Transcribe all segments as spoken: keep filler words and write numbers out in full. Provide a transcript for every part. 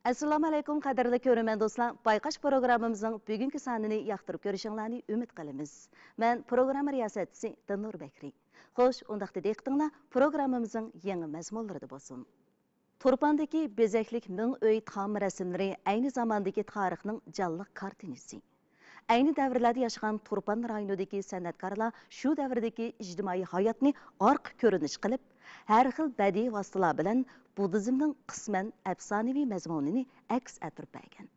ئەسسالامۇئەلەيكۇم، قەدىرلىك كۆرۈرمەن دوستلار، بايقاش پروگراممىمىزنىڭ بۈگۈنكى سانىنى ياقتۇرۇپ كۆرۈشۈڭلارنى ئۈمىد قىلىمىز. مەن پروگرامما رىياسەتچىسى دىلنۇر بەكرى. خوش، ئۇنداقتا دىققىتىڭلار پروگراممىمىزنىڭ يېڭى مەزمۇنلىرىدا بولسۇن. تۇرپاندىكى بېزەكلىك مىڭ ئۆي تام رەسىملىرى ئەينى زاماندىكى تارىخنىڭ جانلىق كارتىنىسى. ئەينى دەۋرلەردە ياشىغان تۇرپان رايونىدىكى سەنئەتكارلار شۇ دەۋردىكى ئىجتىمائىي ھاياتنى ئارقا كۆرۈنۈش قىلىپ، ھەر خىل بەدىئىي ۋاسىتىلەر بىلەن بۇددىزمنىڭ قىسمەن ئەپسانىۋى مەزمۇنىنى ئەكس ئەتتۈرۈپ بەرگەن.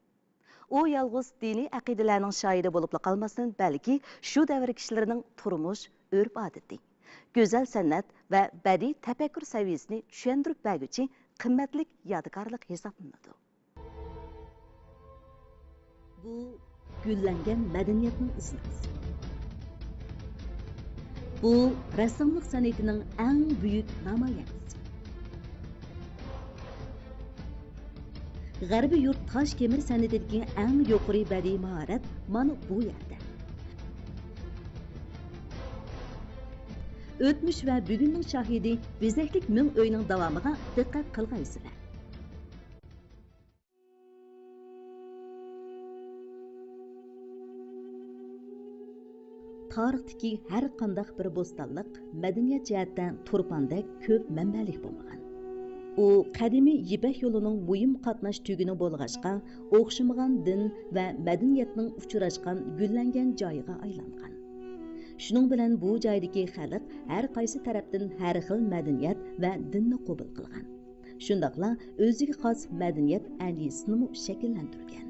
ئۇ يالغۇز دىنىي ئەقىدىلەرنىڭ شاھىدى بولۇپلا قالماستىن، بەلكى شۇ دەۋر كىشىلىرىنىڭ تۇرمۇش، ئۆرپ-ئادىتى، گۈزەل سەنئەت ۋە بەدىئىي تەپەككۇر سەۋىيەسىنى چۈشەندۈرۈپ بەرگۈچى قىممەتلىك يادىكارلىق ھېسابلىنىدۇ. بۇ گۈللەنگەن مەدەنىيەتنىڭ ئىزناسى. بۇ رەسساملىق سەنئىتىنىڭ ئەڭ بۈيۈك نامايەندىسى. غەربىي يۇرت تاش كېمىر سەنئىتىدىكى ئەڭ يۇقىرى بەدىئىي ماھارەت مانا بۇ يەردە. ئۆتمۈش ۋە بۈگۈننىڭ شاھىدى بېزەكلىك مىڭ ئۆينىڭ داۋامىغا دىققەت قىلغايسىلەر. تارىختىكى ھەر قانداق بىر بوستانلىق مەدەنىيەت جەھەتتە تۇرپاندەك كۆپ مەنبەلىك بولمىغان. ئۇ قەدىمىي يىپەك يولىنىڭ مۇھىم قاتناش تۈگۈنى بولغاچقا، ئوخشىمىغان دىن ۋە مەدەنىيەتنىڭ ئۇچراشقان گۈللەنگەن جايىغا ئايلانغان. شۇنىڭ بىلەن بۇ جايدىكى خەلق ھەر قايسى تەرەپتىن ھەر خىل مەدەنىيەت ۋە دىننى قوبۇل قىلغان. شۇنداقلا ئۆزىگە خاس مەدەنىيەت ئەندىزىسىنىمۇ شەكىللەندۈرگەن.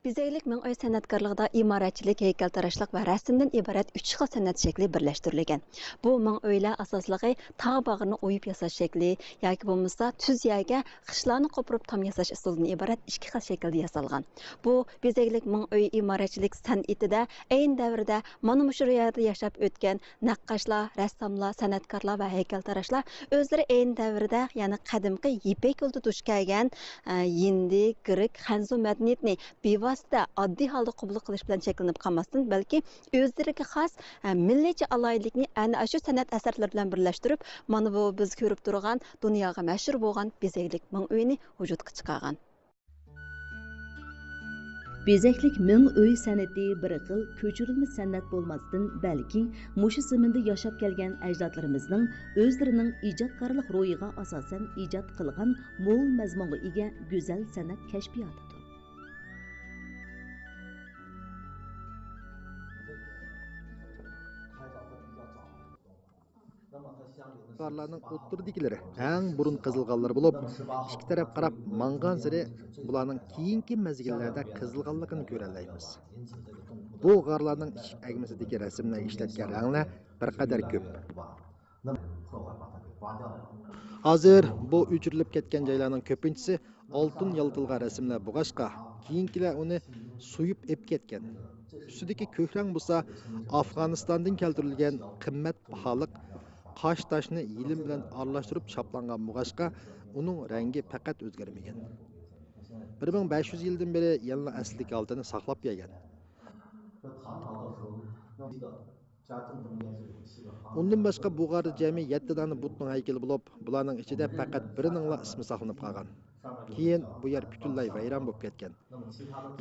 بېزەكلىك مىڭ ئۆي سەنئەتكارلىقىدا ئىمارەتچىلىك، ھەيكەلتىراشلىق ۋە رەسىمدىن ئىبارەت ئۈچ خىل سەنئەت شەكلى بىرلەشتۈرۈلگەن. بۇ مىڭ ئۆيلەر ئاساسلىقى تاغ باغرىنى ئويۇپ ياساش شەكلى ياكى بولمىسا تۈز يەرگە خىشلارنى قوپۇرۇپ تام ياساش ئۇسۇلىدىن ئىبارەت ئىككى خىل شەكىلدە ياسالغان. بۇ بېزەكلىك مىڭ ئۆي ئىمارەتچىلىك سەنئىتىدە ئەينى دەۋردە مانا مۇشۇ رايوندا ياشاپ ئۆتكەن نەققاشلار، رەسساملار، سەنئەتكارلار ۋە ھەيكەلتىراشلار ئۆزلىرى ئەينى دەۋردە، يەنى قەدىمكى يىپەك يولىدا دۇچ كەلگەن، ئە، ھىندى، گرېك، خەنزۇ مەدەنىيىتىنى بىۋاسىتە ئاددىي ھالدا قوبۇل قىلىش بىلەن چەكلىنىپ قالماستىن، بەلكى ئۆزلىرىگە خاس، ئە، مىللىيچە ئالاھىدىلىكنى ئەنە شۇ سەنئەت ئەسەرلىرى بىلەن بىرلەشتۈرۈپ، مانا بۇ بىز كۆرۈپ تۇرغان دۇنياغا مەشھۇر بولغان بېزەكلىك مىڭ ئۆينى ۋۇجۇدقا چىقارغان. بېزەكلىك مىڭ ئۆي سەنئىتى بىر خىل كۆچۈرۈلمە سەنئەت بولماستىن، بەلكى مۇشۇ زېمىندا ياشاپ كەلگەن ئەجدادلىرىمىزنىڭ ئۆزلىرىنىڭ ئىجادكارلىق روھىغا ئاساسەن ئىجاد قىلغان مول مەزمۇنغا ئىگە گۈزەل سەنئەت كەشپىياتىدۇر. غارلارنىڭ ئوتتۇرىدىكىلىرى ئەڭ بۇرۇن قېزىلغانلىرى بولۇپ، ئىككى تەرەپ قاراپ ماڭغانسېرى بۇلارنىڭ كېيىنكى مەزگىللەردە قېزىلغانلىقىنى كۆرەلەيمىز. بۇ غارلارنىڭ ئىشىك ئەگمىسىدىكى رەسىملەرگە ئىشلەتكەن رەڭلەر بىر قەدەر كۆپ. ھازىر بۇ ئۆچۈرۈلۈپ كەتكەن جايلارنىڭ كۆپىنچىسى ئالتۇن يالتىلغان رەسىملەر بولغاچقا، كېيىنكىلەر ئۇنى سويۇپ ئېلىپ كەتكەن. ئۈستىدىكى كۆك رەڭ بولسا ئافغانىستاندىن كەلتۈرۈلگەن قىممەت باھالىق قاش تاشنى يېلىم بىلەن ئارىلاشتۇرۇپ چاپلانغان بولغاچقا، ئۇنىڭ رەڭگى پەقەت ئۆزگەرمىگەن. بىر مىڭ بەش يۈز يىلدىن بېرى يەنىلا ئەسلىدىكى ھالىتىنى ساقلاپ كەلگەن. ئۇندىن باشقا بۇ غاردا جەمئىي يەتتە دانە بۇتنىڭ ھەيكىلى بولۇپ، بۇلارنىڭ ئىچىدە پەقەت بىرىنىڭلا ئىسمى ساقلىنىپ قالغان. كېيىن بۇ يەر پۈتۈنلەي ۋەيران بولۇپ كەتكەن.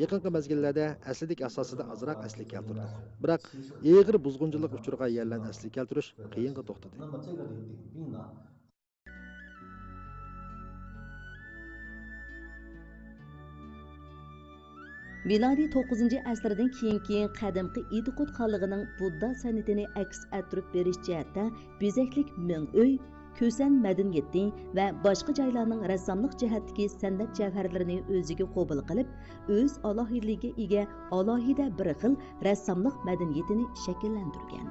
يېقىنقى مەزگىللەردە ئەسلىدىكى ئاساسىدا ئازراق ئەسلىگە كەلتۈردۇق. بىراق ئېغىر بۇزغۇنچىلىققا ئۇچرىغان يەرلەرنى ئەسلىگە كەلتۈرۈش قىيىنغا توختىدى. مىلادىي توققۇزىنچى ئەسىردىن كېيىنكى قەدىمكى ئىدىقۇت خانلىقىنىڭ بۇددا سەنئىتىنى ئەكس ئەتتۈرۈپ بېرىش جەھەتتە بېزەكلىك مىڭ ئۆي، كۈسەن مەدەنىيىتى ۋە باشقا جايلارنىڭ رەسساملىق جەھەتتىكى سەنئەت جەۋھەرلىرىنى ئۆزىگە قوبۇل قىلىپ، ئۆز ئالاھىدىلىكىگە ئىگە ئالاھىدە بىر خىل رەسساملىق مەدەنىيىتىنى شەكىللەندۈرگەن.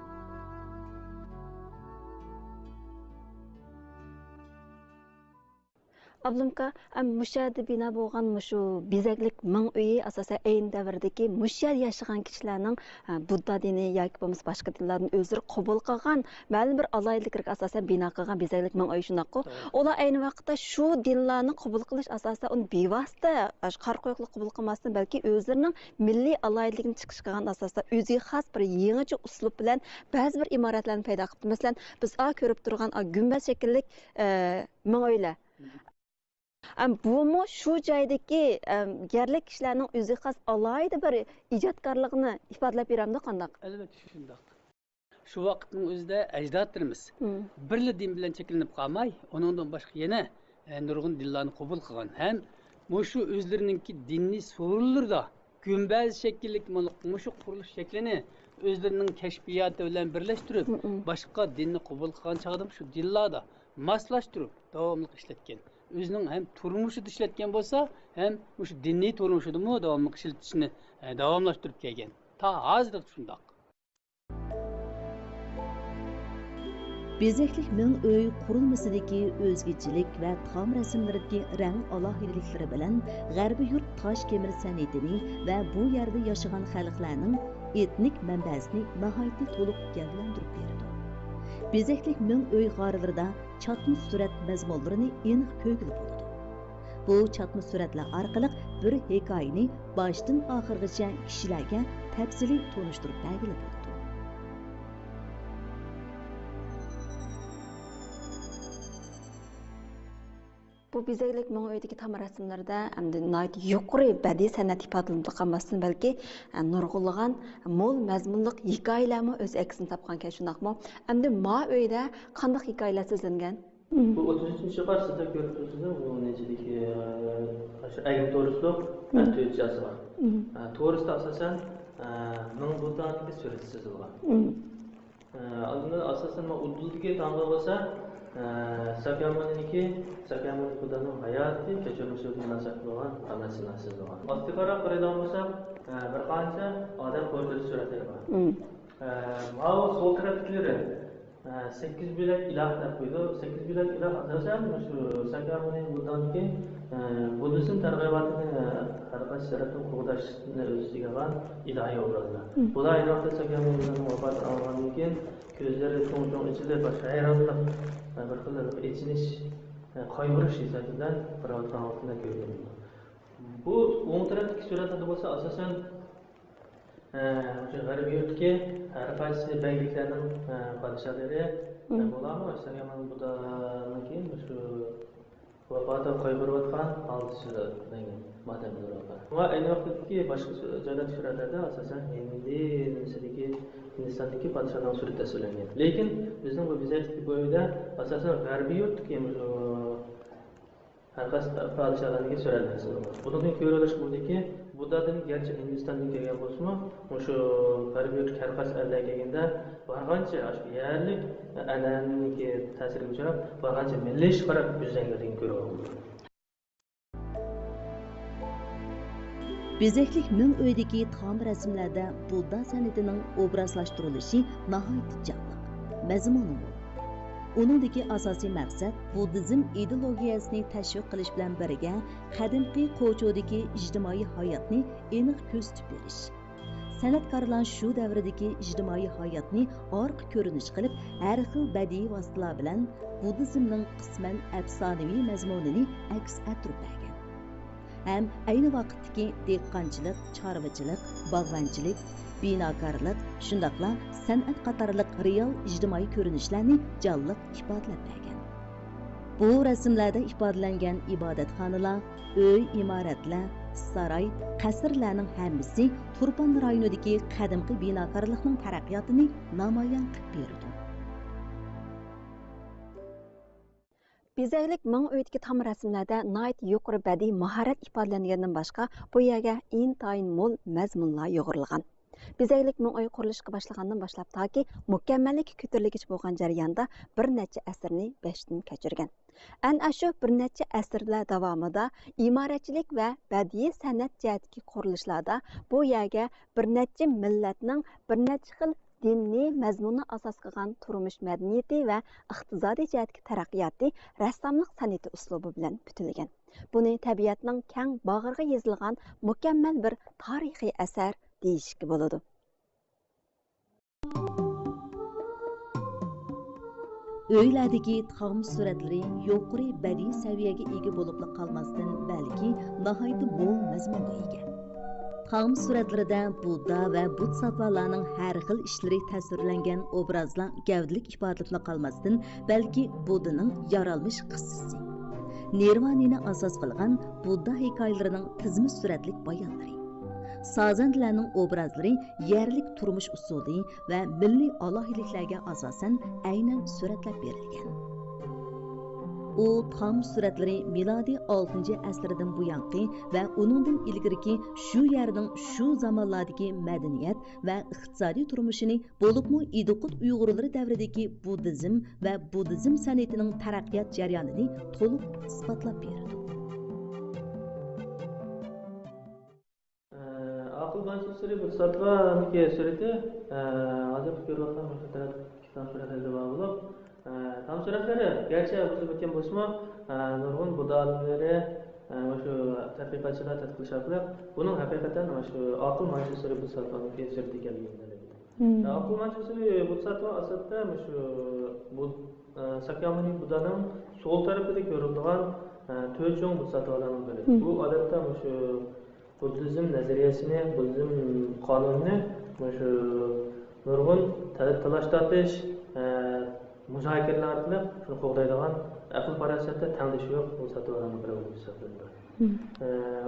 ئابلۇمكا، ئەم، مۇشۇ يەردە بىنا بولغان مۇشۇ بېزەكلىك مىڭ ئۆيى ئاساسەن ئەينى دەۋردىكى مۇشۇ يەردە ياشىغان كىشىلەرنىڭ، ئە، بۇددا دىنى ياكى بولمىسا باشقا دىنلاردىن ئۆزلىرى قوبۇل قىلغان مەلۇم بىر ئالاھىدىلىكلىرىگە ئاساسەن بىنا قىلغان بېزەكلىك مىڭ ئۆيى، شۇنداققۇ؟ توغرا. ئۇلار ئەينى ۋاقىتتا شۇ دىنلارنى قوبۇل قىلىش ئاساسىدا ئۇنى بىۋاسىتە، ئاشۇ قارا قويۇقلۇق قوبۇل قىلماستىن، بەلكى ئۆزلىرىنىڭ مىللىي ئالاھىدىلىكىنى چىقىش قىلغان ئاساستا ئۆزىگە خاس بىر يېڭىچە ئۇسلۇب بىلەن بەزى بىر ئىمارەتلەرنى پەيدا قىپتۇ. مەسىلەن، بىز ئا كۆرۈپ تۇرغان ئا گۈمبەز شەكىللىك، ئە، مىڭ ئۆيلەر. ئەم، بۇمۇ شۇ جايدىكى، ئەم، يەرلىك كىشىلەرنىڭ ئۆزىگە خاس ئالاھىدە بىر ئىجادكارلىقىنى ئىپادىلەپ بېرەمدۇ قانداق؟ ئەلۋەتتە، شۇنداق. شۇ ۋاقىتنىڭ ئۆزىدە ئەجدادلىرىمىز مم. بىرلا دىن بىلەن چەكلىنىپ قالماي، ئۇنىڭدىن باشقا يەنە، ئە، نۇرغۇن دىنلارنى قوبۇل قىلغان ھەم مۇشۇ ئۆزلىرىنىڭكى دىنىي سورۇنلىرىدا گۈمبەز شەكىللىك مۇشۇ قۇرۇلۇش شەكلىنى ئۆزلىرىنىڭ كەشپىياتى بىلەن بىرلەشتۈرۈپ، مم. باشقا دىننى قوبۇل قىلغان چاغدا شۇ دىنلاردا ماسلاشتۇرۇپ داۋاملىق ئىشلەتكەن. ئۆزىنىڭ ھەم تۇرمۇشىدا ئىشلەتكەن بولسا، ھەم مۇشۇ دىنىي تۇرمۇشىدىمۇ داۋاملىق ئىشلىتىشنى، ئە، داۋاملاشتۇرۇپ كەلگەن. تا ھازىرغىچە شۇنداق. بېزەكلىك مىڭ ئۆي قۇرۇلمىسىدىكى ئۆزگىچىلىك ۋە تام رەسىملىرىدىكى رەڭ ئالاھىدىلىكلىرى بىلەن غەربىي يۇرت تاش كېمىر سەنئىتىنى ۋە بۇ يەردە ياشىغان خەلقلەرنىڭ ئېتنىك مەنبەسىنى ناھايىتى تولۇق گەۋدىلەندۈرۈپ بېرىدۇ. بېزەكلىك مىڭ ئۆي غارلىرىدا چاتما سۈرەت مەزمۇنلىرىنى ئېنىق كۆرگىلى بولىدۇ. بۇ چاتما سۈرەتلەر ئارقىلىق بىر ھېكايىنى باشتىن ئاخىرغىچە كىشىلەرگە تەپسىلىي تونۇشتۇرۇپ بەرگىلى بولىدۇ. بۇ بېزەكلىك مىڭ ئۆيدىكى تام رەسىملىرىدە ئەمدى ناھايىتى يۇقىرى بەدىئىي سەنئەت ئىپادىلىنىدۇ قالماستىن، بەلكى، ئە، نۇرغۇنلىغان مول مەزمۇنلۇق ھېكايىلەرمۇ ئۆز ئەكسىنى تاپقانكەن، شۇنداقمۇ؟ ئەمدى ما ئۆيدە قانداق ھېكايىلەر سۆزلەنگەن؟ بۇ ئوتتۇز ئۈچىنچى قار سىزلەر كۆرۈپ تۇرسىزلەر، بۇ نېچىدىكى، ئاشۇ ئەگمە تورۇسلۇق، تۆت چاسى بار. تورۇستا ئاساسەن، مىڭ بۇددانىڭكى سۈرىتى سىزىلغان. ئاندىن ئاساسەن مانا ئۇدۇلدىكى تامغا بولسا، ساكيامۇنىنىڭكى، ساكيامۇنى بۇددانىڭ ھاياتى، كەچۈرمىشىگە مۇناسىۋەتلىك بولغان تام رەسىملەر سىزىلغان. ئاستىغا قاراپ قارايدىغان بولساق، بىر قانچە ئادەم پورترېت سۈرەتلىرى بار. ماۋۇ سول تەرەپتىكىلىرى، ئە، سەككىز بۆلەك ئىلاھ دەپ قويىدۇ. سەككىز بۆلەك ئىلاھ ئاساسەن مۇشۇ ساكيامۇنى بۇددانىڭكى، ئە، بۇددىزم تەرغىباتىنى، ئە، ھەر قايسى تەرەپتىن قوغداشنى ئۆز ئىچىگە ئالغان ئىلاھىي ئوبرازلار. بۇلار ئاينى ۋاقىتتا ساكيامۇنى بۇددانىڭ ۋاپاتىنى ئاڭلىغاندىن كېيىن كۆزلىرى چوڭ-چوڭ ئېچىلىپ، ھەيرانلىق، ئە، بىر خىل ئېچىنىش، ئە، قايغۇرۇش ھېسسىياتى بىلەن قاراۋاتقانلىقىنى كۆرگىلى بولىدۇ. بۇ ئوڭ تەرەپتىكى سۈرەتلەردە بولسا ئاساسەن ئە، مۇشۇ غەربىي يۇرتتىكى ھەر قايسى بەگلىكلەرنىڭ، ئە، پادىشاھلىرى، ئە، بۇلارمۇ ساكيامۇنى بۇددانىڭ كېيىن مۇشۇ ۋاپاتىغا قايغۇرۇۋاتقان ھالدا سۈرەتلەنگەن، ماتەم بىلدۈرۈۋاتقان. شۇڭا ئەينى ۋاقىتتىكى باشقا سۈ-، جايلاردىكى سۈرەتلەردە ئاساسەن ھىندى نېمىسىدىكى، ھىندىستاندىكى پادىشاھلارنىڭ سۈرىتى تەسۋىرلەنگەن. لېكىن بىزنىڭ بۇ بېزەكلىك بۇ ئۆيدە ئاساسەن غەربىي يۇرتتىكى مۇشۇ ھەر قايسى پادىشاھلاردىكى سۈرەتلەر سىزىلغان. بۇنىڭدىن كۆرۈۋېلىشقا بولىدۇكى، بۇددا دىنى گەرچە ھىندىستاندىن كەلگەن بولسىمۇ، مۇشۇ غەربىي يۇرتتىكى ھەر قايسى ئەللەرگە كەلگەندە، بارغانچە ئاشۇ يەرلىك ئەنئەنىنىڭكى تەسىرىگە ئۇچراپ، بارغانچە مىللىيلىشىشقا قاراپ يۈزلەنگەنلىكىنى كۆرۈۋالىدۇ. بېزەكلىك مىڭ ئۆيدىكى تام رەسىملەردە بۇددا سەنئىتىنىڭ ئوبرازلاشتۇرۇلۇشى ناھايىتى جانلىق، مەزمۇنى مول. ئۇنىڭدىكى ئاساسىي مەقسەت بۇددىزم ئىدېئولوگىيەسىنى تەشۋىق قىلىش بىلەن بىرگە، قەدىمكى قوچۇدىكى ئىجتىمائىي ھاياتنى ئېنىق كۆرسىتىپ بېرىش. سەنئەتكارلار شۇ دەۋردىكى ئىجتىمائىي ھاياتنى ئارقا كۆرۈنۈش قىلىپ، ھەر خىل بەدىئىي ۋاسىتىلەر بىلەن بۇددىزمنىڭ قىسمەن ئەپسانىۋى مەزمۇنىنى ئەكس ئەتتۈرۈپ بەرگەن. ھەم ئەينى ۋاقىتتىكى دېھقانچىلىق، چارۋىچىلىق، باغۋەنچىلىك، بىناكارلىق، شۇنداقلا سەنئەت قاتارلىق رېئال ئىجتىمائىي كۆرۈنۈشلەرنى جانلىق ئىپادىلەپ بەرگەن. بۇ رەسىملەردە ئىپادىلەنگەن ئىبادەتخانىلار، ئۆي، ئىمارەتلەر، ساراي، قەسىرلەرنىڭ ھەممىسى تۇرپان رايونىدىكى قەدىمكى بىناكارلىقنىڭ تەرەققىياتىنى نامايان قىلىپ بېرىدۇ. بېزەكلىك مىڭ ئۆيدىكى تام رەسىملەردە ناھايىتى يۇقىرى بەدىئىي ماھارەت ئىپادىلەنگەندىن باشقا، بۇ يەرگە ئىنتايىن مول مەزمۇنلار يۇغۇرۇلغان. بېزەكلىك مىڭ ئۆي قۇرۇلۇشقا باشلىغاندىن باشلاپ تاكى مۇكەممەللىككە كۆتۈرۈلگۈچە بولغان جەرياندا بىر نەچچە ئەسىرنى بېشىدىن كەچۈرگەن. ئەنە شۇ بىر نەچچە ئەسىرلەر داۋامىدا ئىمارەتچىلىك ۋە بەدىئىي سەنئەت جەھەتتىكى قۇرۇلۇشلاردا بۇ يەرگە بىر نەچچە مىللەتنىڭ بىر نەچچە خىل دىنىي مەزمۇننى ئاساس قىلغان تۇرمۇش مەدەنىيىتى ۋە ئىقتىسادىي جەھەتتىكى تەرەققىياتى رەسساملىق سەنئىتى ئۇسلۇبى بىلەن پۈتۈلگەن. بۇنى تەبىئەتنىڭ كەڭ باغرىغا يېزىلغان مۇكەممەل بىر تارىخىي ئەسەر دېيىشكە بولىدۇ. ئۆيلەردىكى تام سۈرەتلىرى يۇقىرى بەدىئىي سەۋىيەگە ئىگە بولۇپلا قالماستىن، بەلكى ناھايىتى مول مەزمۇنغا ئىگە. تام سۈرەتلىرىدە بۇددا ۋە بۇتساتۋالارنىڭ ھەر خىل ئىشلىرى تەسۋىرلەنگەن ئوبرازلار گەۋدىلىك ئىپادىلىنىپلا قالماستىن، بەلكى بۇددىنىڭ يارالمىش قىسسىسى، نىرۋانىنى ئاساس قىلغان بۇددا ھېكايىلىرىنىڭ تىزما سۈرەتلىك بايانلىرى. سازەندىلەرنىڭ ئوبرازلىرى يەرلىك تۇرمۇش ئۇسۇلى ۋە مىللىي ئالاھىدىلىكلەرگە ئاساسەن ئەينەن سۈرەتلەپ بېرىلگەن. ئۇ تام سۈرەتلىرى مىلادىي ئالتىنچى ئەسىردىن بۇيانقى ۋە ئۇنىڭدىن ئىلگىرىكى شۇ يەرنىڭ شۇ زامانلاردىكى مەدەنىيەت ۋە ئىقتىسادىي تۇرمۇشىنى، بولۇپمۇ ئىدىقۇت ئۇيغۇرلىرى دەۋرىدىكى بۇددىزم ۋە بۇددىزم سەنئىتىنىڭ تەرەققىيات جەريانىنى تولۇق ئىسپاتلاپ بېرىدۇ. ئاقىل مانجۇسرى بودىساتتۋانىڭكى سۈرىتى، ھازىرقى كۆرۈۋاتقان مۇشۇ تەرەپتىكى تام سۈرەتلەردە بار بولۇپ، تام سۈرەتلىرى گەرچە بۇزۇلۇپ كەتكەن بولسىمۇ، نۇرغۇن بۇددا ئالىملىرى، مۇشۇ تەتقىقاتچىلار تەتقىق قىلىش ئارقىلىق بۇنىڭ ھەقىقەتەن مۇشۇ ئاقىل مانجۇسرى بودىساتتۋانىڭكى سۈرىتى ئىكەنلىكىنى بىلدۈردى. مم. ئاقىل مانجۇسرى بودىساتتۋا ئاساستا مۇشۇ بۇ، ساكيامۇنى بۇددانىڭ سول تەرىپىدە كۆرۈلىدىغان، تۆت چوڭ بودىساتتۋالارنىڭ بىرى. مم. بۇ ئادەتتە مۇشۇ بۇددىزم نەزەرىيەسىنى، بۇددىزم قانۇنىنى مۇشۇ نۇرغۇن تەلەپ تالاش تارتىش، مۇزاكىرىلەر ئارقىلىق شۇنى قوغدايدىغان ئەقىل پاراسەتتە تەڭدىشى يوق بودىساتتۋالارنىڭ بىرى بولۇپ ھېسابلىنىدۇ. مم.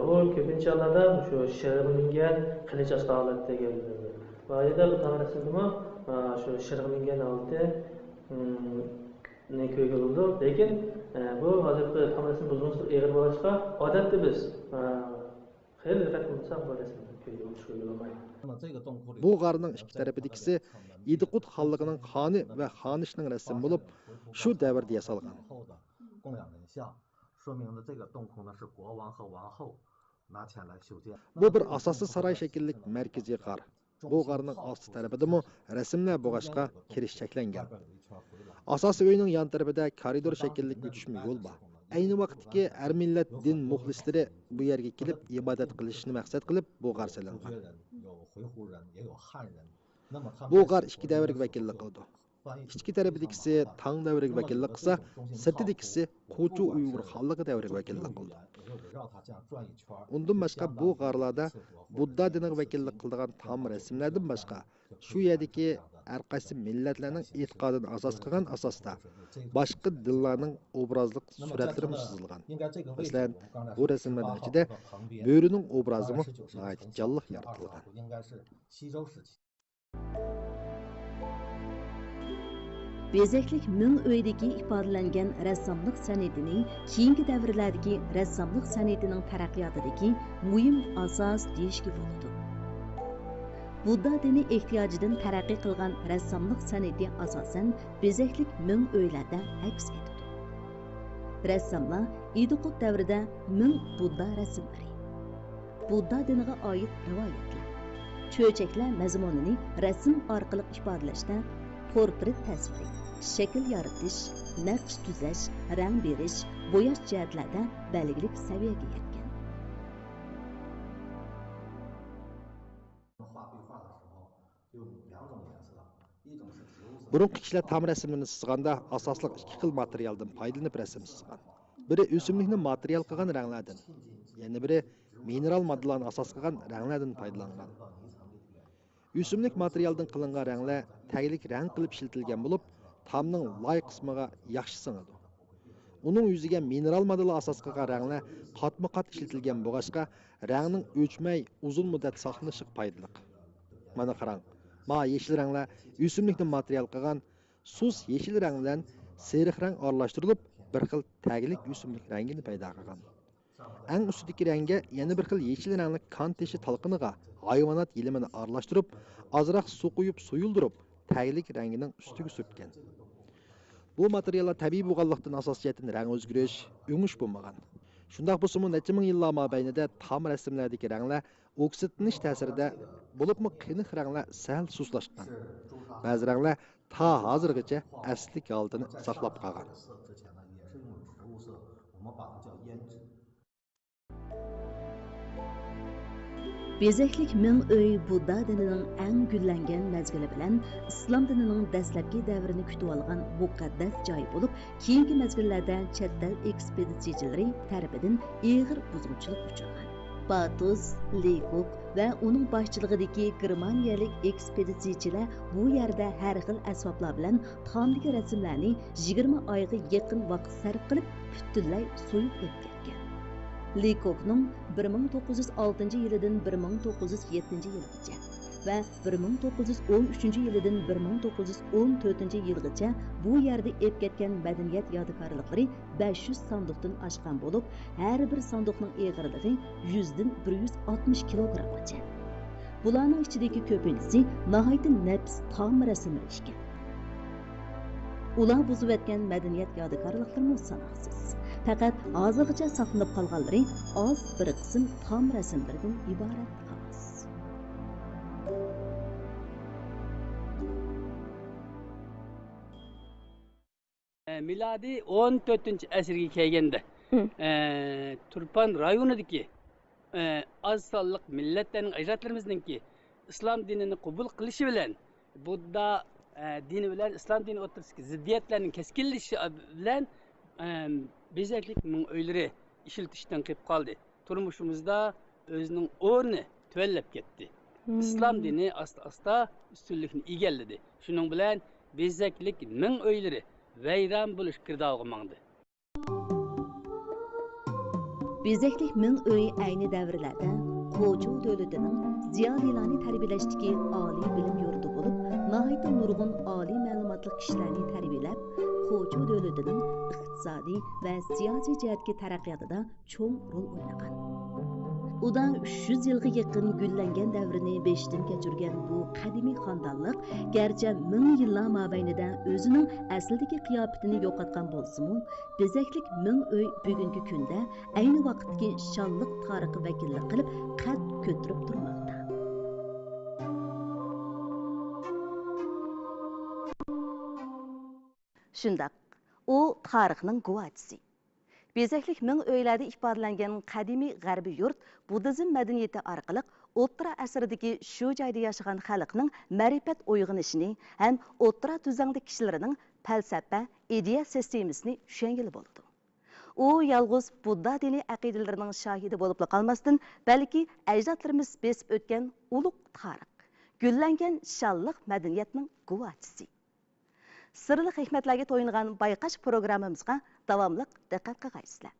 ئۇ كۆپىنچە ھاللاردا مۇشۇ شىرغا مىنگەن، قىلىچ ئاستا ھالەتتە گەۋدىلىنىدۇ. بۇ يەردە بۇ تام رەسىمدىمۇ، ئا، شۇ شىرغا مىنگەن ھالىتى، ئىم، نى كۆرگىلى بولىدۇ. لېكىن، ئە، بۇ ھازىرقى تام رەسىم بۇزۇلمىسى ئېغىر بولغاچقا، ئادەتتە بىز، ئا، خېلى دىققەت قىلمىساق بۇ رەسىمنى كۆرگىلى بولمايدۇ. بۇ غارنىڭ ئىككى تەرىپىدىكىسى ئىدىقۇت خانلىقىنىڭ خانى ۋە خانىشىنىڭ رەسىمى بولۇپ، شۇ دەۋردە ياسالغان. 供养人像，说明了这个洞窟呢是国王和王后拿钱来修建。 بۇ بىر ئاساسلىق ساراي شەكىللىك مەركىزىي غار. بۇ غارنىڭ ئاستى تەرىپىدىمۇ رەسىملەر بولغاچقا، كىرىش چەكلەنگەن. ئاساسىي ئۆينىڭ يان تەرىپىدە كارىدور شەكىللىك ئۆتۈشمە يول بار. ئەينى ۋاقىتتىكى ھەر مىللەت دىن مۇخلىسلىرى بۇ يەرگە كېلىپ ئىبادەت قىلىشنى مەقسەت قىلىپ بۇ غار سېلىنغان. بۇ غار ئىككى دەۋرگە ۋەكىللىك قىلىدۇ. ئىچكى تەرىپىدىكىسى تاڭ دەۋرىگە ۋەكىللىك قىلسا، سىرتىدىكىسى قوچۇ ئۇيغۇر خانلىقى دەۋرىگە ۋەكىللىك قىلىدۇ. ئۇندىن باشقا، بۇ غارلاردا بۇددا دىنىغا ۋەكىللىك قىلىدىغان تام رەسىملەردىن باشقا، شۇ يەردىكى ھەر قايسى مىللەتلەرنىڭ ئېتىقادىنى ئاساس قىلغان ئاساستا، باشقا دىنلارنىڭ ئوبرازلىق سۈرەتلىرىمۇ سىزىلغان. مەسىلەن، بۇ رەسىملەرنىڭ ئىچىدە بۆرىنىڭ ئوبرازىمۇ ناھايىتى جانلىق يارىتىلغان. بېزەكلىك مىڭ ئۆيدىكى ئىپادىلەنگەن رەسساملىق سەنئىتىنى كېيىنكى دەۋرلەردىكى رەسساملىق سەنئىتىنىڭ تەرەققىياتىدىكى مۇھىم ئاساس دېيىشكە بولىدۇ. بۇددا دىنى ئېھتىياجىدىن تەرەققىي قىلغان رەسساملىق سەنئىتى ئاساسەن بېزەكلىك مىڭ ئۆيلەردە ئەكس ئېتىدۇ. رەسساملار ئىدىقۇت دەۋرىدە مىڭ بۇددا رەسىملىرى، بۇددا دىنىغا ئائىت رىۋايەتلەر، چۆچەكلەر مەزمۇنىنى رەسىم ئارقىلىق ئىپادىلەشتە پورترېت تەسۋىرى، شەكىل يارىتىش، نەقىش تۈزەش، رەڭ بېرىش، بوياش جەھەتلەردە بەلگىلىك سەۋىيەگە يەتكەن. بۇرۇنقى كىشىلەر تام رەسىملىرىنى سىزغاندا ئاساسلىق ئىككى خىل ماتېرىيالدىن پايدىلىنىپ رەسىم سىزغان. بىرى ئۆسۈملۈكنى ماتېرىيال قىلغان رەڭلەردىن، يەنە بىرى مىنېرال ماددىلارنى ئاساس قىلغان رەڭلەردىن پايدىلانغان. ئۆسۈملۈك ماتېرىيالدىن قىلىنغان رەڭلەر تەگلىك رەڭ قىلىپ ئىشلىتىلگەن بولۇپ، تامنىڭ لاي قىسمىغا ياخشى سىڭىدۇ. ئۇنىڭ يۈزىگە مىنېرال ماددىلار ئاساس قىلغان رەڭلەر قاتمۇ قات ئىشلىتىلگەن بولغاچقا، رەڭنىڭ ئۆچمەي، ئۇزۇن مۇددەت ساقلىنىشىغا پايدىلىق. مانا قاراڭ، ما يېشىل رەڭلەر ئۆسۈملۈكنى ماتېرىيال قىلغان سۇس يېشىل رەڭ بىلەن سېرىق رەڭ ئارىلاشتۇرۇلۇپ، بىر خىل تەگلىك ئۆسۈملۈك رەڭگىنى پەيدا قىلغان. ئەڭ ئۈستىدىكى رەڭگە يەنە بىر خىل يېشىل رەڭلىك كان تېشى تالقىنىغا ھايۋانات يېلىمىنى ئارىلاشتۇرۇپ، ئازراق سۇ قۇيۇپ سۇيۇلدۇرۇپ، تەگلىك رەڭگىنىڭ ئۈستىگە سۈرتكەن. بۇ ماتېرىياللار تەبىئىي بولغانلىقتىن، ئاساسىي جەھەتتىن رەڭ ئۆزگىرىش، ئۆڭۈش بولمىغان. شۇنداق بولسىمۇ، نەچچە مىڭ يىللار مابەينىدە تام رەسىملەردىكى رەڭلەر ئوكسىدلىنىش تەسىرىدە، بولۇپمۇ قېنىق رەڭلەر سەل سۇسلاشقان. بەزى رەڭلەر تا ھازىرغىچە ئەسلىك ھالىتىنى ساقلاپ قالغان. بېزەكلىك مىڭ ئۆي بۇددا دىنىنىڭ ئەڭ گۈللەنگەن مەزگىلى بىلەن ئىسلام دىنىنىڭ دەسلەپكى دەۋرىنى كۈتۈۋالغان مۇقەددەس جاي بولۇپ، كېيىنكى مەزگىللەردە چەت ئەل ئېكسپېدىتسىيەچىلىرى تەرىپىدىن ئېغىر بۇزغۇنچىلىققا ئۇچرىغان. باتۇس، لېكوك ۋە ئۇنىڭ باشچىلىقىدىكى گېرمانىيەلىك ئېكسپېدىتسىيەچىلەر بۇ يەردە ھەر خىل ئەسۋابلار بىلەن تامدىكى رەسىملەرنى يىگىرمە ئايغا يېقىن ۋاقىت سەرپ قىلىپ، پۈتۈنلەي سويۇپ ئېلىپ كەتكەن. لېكوكنىڭ بىر مىڭ توققۇز يۈز ئالتىنچى يىلىدىن بىر مىڭ توققۇز يۈز يەتتىنچى يىلىغىچە ۋە بىر مىڭ توققۇز يۈز ئون ئۈچىنچى يىلىدىن بىر مىڭ توققۇز يۈز ئون تۆتىنچى يىلغىچە بۇ يەردە ئېلىپ كەتكەن مەدەنىيەت يادىكارلىقلىرى بەش يۈز ساندۇقتىن ئاشقان بولۇپ، ھەر بىر ساندۇقنىڭ ئېغىرلىقى يۈزدىن بىر يۈز ئاتمىش كىلوگرامغىچە. بۇلارنىڭ ئىچىدىكى كۆپىنچىسى ناھايىتى نەپىس تام رەسىملىرى ئىكەن. ئۇلار بۇزۇۋەتكەن مەدەنىيەت يادىكارلىقلىرىمۇ ساناقسىز. پەقەت ھازىرغىچە ساقلىنىپ قالغانلىرى ئاز بىر قىسىم تام رەسىملىرىدىن ئىبارەت، خالاس. ئە، مىلادىي ئون تۆتىنچى ئەسىرگە كەلگەندە، مم. ئە، تۇرپان رايونىدىكى، ئە، ئاز سانلىق مىللەتلەرنىڭ ئەجدادلىرىمىزنىڭكى ئىسلام دىنىنى قوبۇل قىلىشى بىلەن بۇددا، ئە، دىنى بىلەن ئىسلام دىنى ئوتتۇرىسىدىكى زىددىيەتلەرنىڭ كەسكىنلىشىشى بىلەن، ئە، بېزەكلىك مىڭ ئۆيلىرى ئىشلىتىشتىن قېلىپ قالدى. تۇرمۇشىمىزدا ئۆزىنىڭ ئورنى تۆۋەنلەپ كەتتى. مم. ئىسلام دىنى ئاستا-ئاستا ئۈستۈنلۈكنى ئىگىلىدى. شۇنىڭ بىلەن بېزەكلىك مىڭ ئۆيلىرى ۋەيران بولۇش گىردابىغا ماڭدى. بېزەكلىك مىڭ ئۆي ئەينى دەۋرلەردە قوچۇ دۆلىتىنىڭ زىيالىيلارنى تەربىيەلەشتىكى ئالىي بىلىم يۇرتى بولۇپ، ناھايىتى نۇرغۇن ئالىي مەلۇماتلىق كىشىلەرنى تەربىيەلەپ، قوچۇ دۆلىتىنىڭ ئىقتىسادىي ۋە سىياسىي جەھەتتىكى تەرەققىياتىدا چوڭ رول ئوينىغان. ئۇدا ئۈچ يۈز يىلغا يېقىن گۈللەنگەن دەۋرىنى بېشىدىن كەچۈرگەن بۇ قەدىمىي خاندانلىق گەرچە مىڭ يىللار مابەينىدە ئۆزىنىڭ ئەسلىدىكى قىياپىتىنى يوقاتقان بولسىمۇ، بېزەكلىك مىڭ ئۆي بۈگۈنكى كۈندە ئەينى ۋاقىتتىكى شانلىق تارىخقا ۋەكىللىك قىلىپ قەد كۆتۈرۈپ تۇرماقتا. شۇنداق، ئۇ تارىخنىڭ گۇۋاھچىسى. بېزەكلىك مىڭ ئۆيلەردە ئىپادىلەنگەن قەدىمىي غەربىي يۇرت بۇددىزم مەدەنىيىتى ئارقىلىق ئوتتۇرا ئەسىردىكى شۇ جايدا ياشىغان خەلقنىڭ مەرىپەت ئويغىنىشىنى ھەم ئوتتۇرا تۈزلەڭدىكى كىشىلەرنىڭ پەلسەپە، ئىدىيە سىستېمىسىنى چۈشەنگىلى بولىدۇ. ئۇ يالغۇز بۇددا دىنىي ئەقىدىلىرىنىڭ شاھىدى بولۇپلا قالماستىن، بەلكى ئەجدادلىرىمىز بېسىپ ئۆتكەن ئۇلۇغ تارىخ، گۈللەنگەن شانلىق مەدەنىيەتنىڭ گۇۋاھچىسى. سىرلىق ھېكمەتلەرگە تويۇنغان بايقاش پروگراممىمىزغا داۋاملىق دىققەت قىلغايسىلەر.